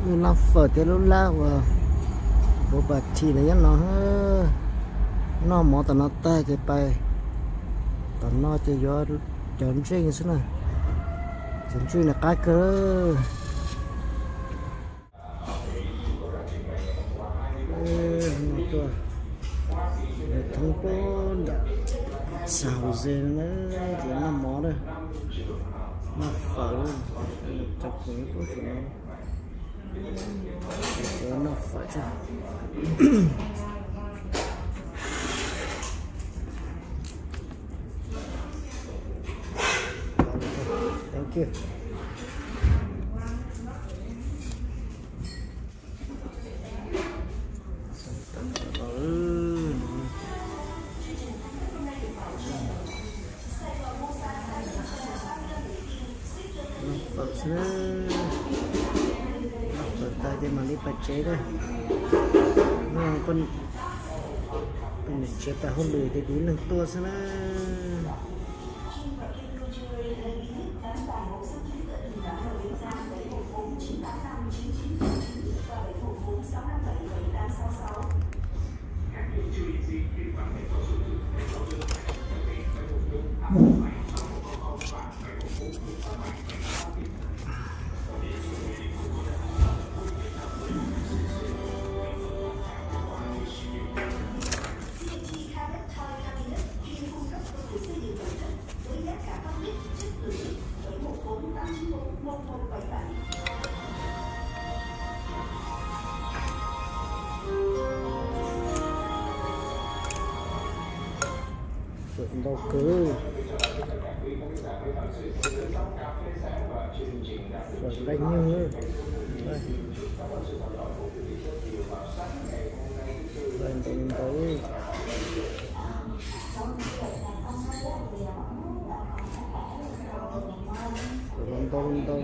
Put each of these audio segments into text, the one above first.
Lub lab fawm thiab lub lab uas npua pas thi ntawd nyob no. Noj mov tom no tag ces pais tom no ces yuav cov ntseej xwb na. Cov ntseej no qab kawg. Tuaj thoob pab nram San Jose no na, ces noj mov na, noj fawm, cov khoom nyob pab saum no. Noj fawm tso. Thank you. Noj fawm xwb na. Noj fawm tas ces mam li pais tsev na. Peb niam tsev pais hauj lwm ces kuv ib leeg tuaj xwb na. Fawm ntau kawg. Fawm nqaij nyuj. Nqaij ntau ntau. Fawm ntau ntau.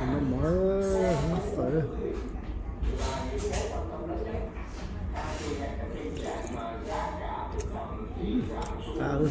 Noj mov, noj fawm. Qab.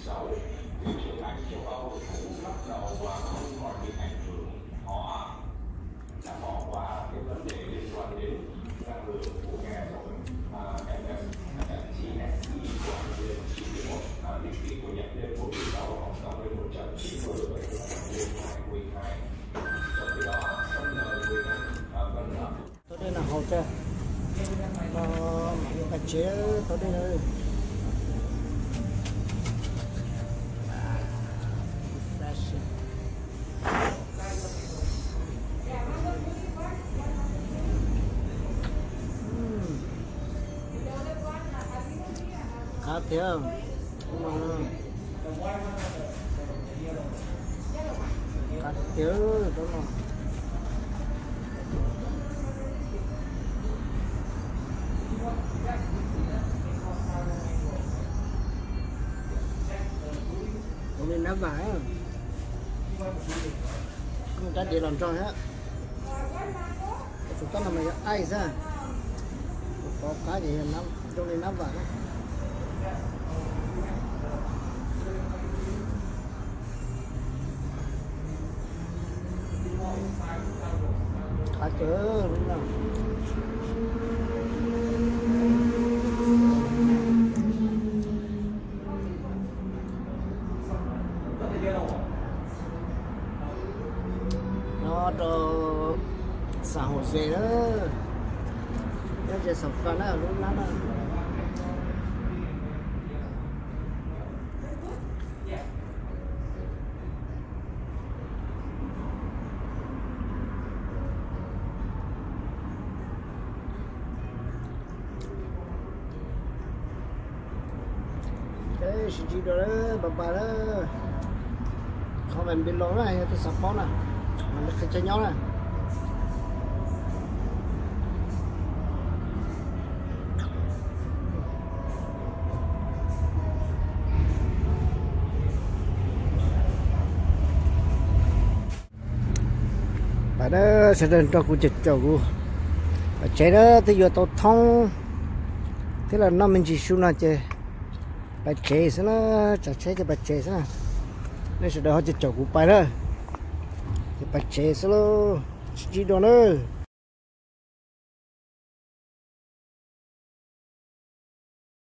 Tau dej no haus tso. Mam li pais tsev tau dej no. Qab tiag. Qab tiag rau no. Ua li nab vam, rab diav los nrog thiab. Tus toj no mas yog ice xwb, tus pov qab ces zoo li nab vam na. Qab kawg. Nyob rau San Jose na, nyob ze San Fran na, lub nab na. Sib ntsib dua lawm, bye bye lawm. Comment below na yog tus xav paub na, mam li qhia chaw nyob na. Pais na, sawv daws nrog kuv caum caum kuv pais tsev na, twb yuav tau thoob thiab los noj me ntsis su no ces pais tsev xwb na, tsav tsheb ces pais tsev xwb na. Nej sawv daws ho caum caum kuv pais na, ces pais tsev xwb lauj, sib ntsib dua na.